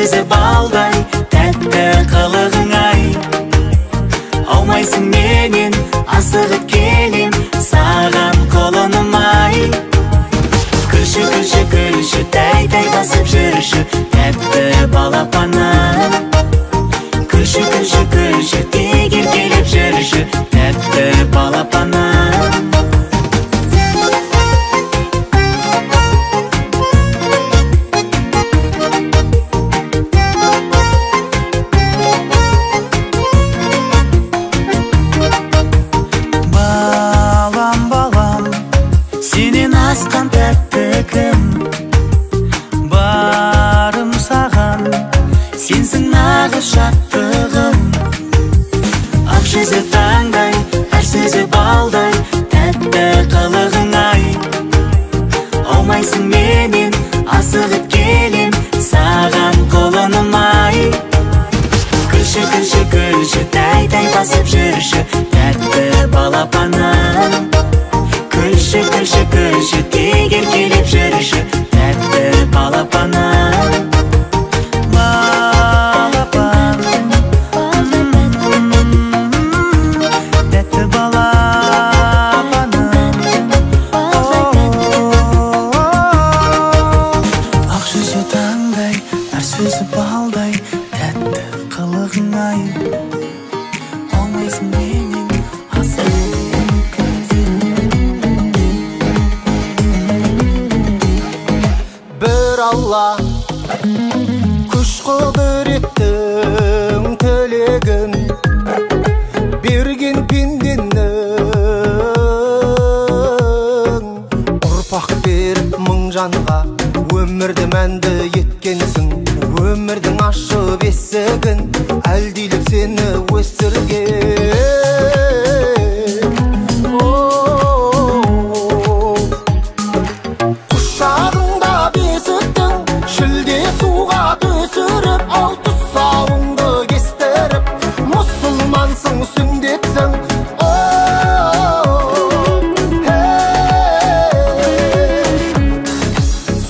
сөзі балдай, тәтті қылығың ай. Аумайсың менен, асығып келем, саған құлыным ай. Күлші, күлші, күлші, тәй-тәй басып жүрші, тәтті балапаным. Күлші, күлші, күлші, тек еркелеп жүрші, тәтті балапаным. Балам, балам, сенен асқан тәтті кім? Барым саған, сенсің нағыз шаттығым. Ақ жүзі таңдай, әр сөзі балдай, тәтті қылығың ай. Аумайсың менен, асығып келем, саған құлыным ай. Күлші, күлші, күлші, тәй-тәй басып жүрші, тәтті балапаным. Күлші, күлші, күлші, тек еркелеп жүрші, тәтті балапаным. Балапан, тәтті балапаным. Ақ жүзі таңдай, әр сөзі балдай, тәтті қылығың ай. Аумайсың менен, асығып. Бір Алла күш құдіреттің тілегін берген пенденің, ұрпақ беріп мың жанға өмірді мәнді еткенсің, өмірдің ашып есігін әлдилеп сені өсірген. Құшағыңда бесіктің шілде суға түсіріп, ау тұсауыңды кестіріп, мұсылмансың сүндетсің.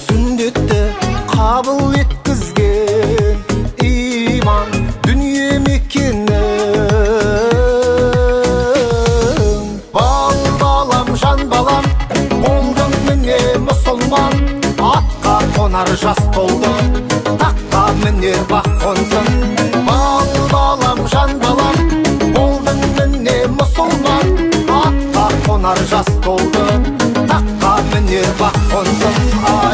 Сүндетті қабыл еткізген иман дүние мекенің. Бал балам, жан балам, болдың міне мұсылман, атқа қонар жас толды, таққа мінер бақ қонсын. Бал балам, жан балам, болдың міне мұсылман, атқа қонар жас толды, таққа мінер бақ қонсын. Ай.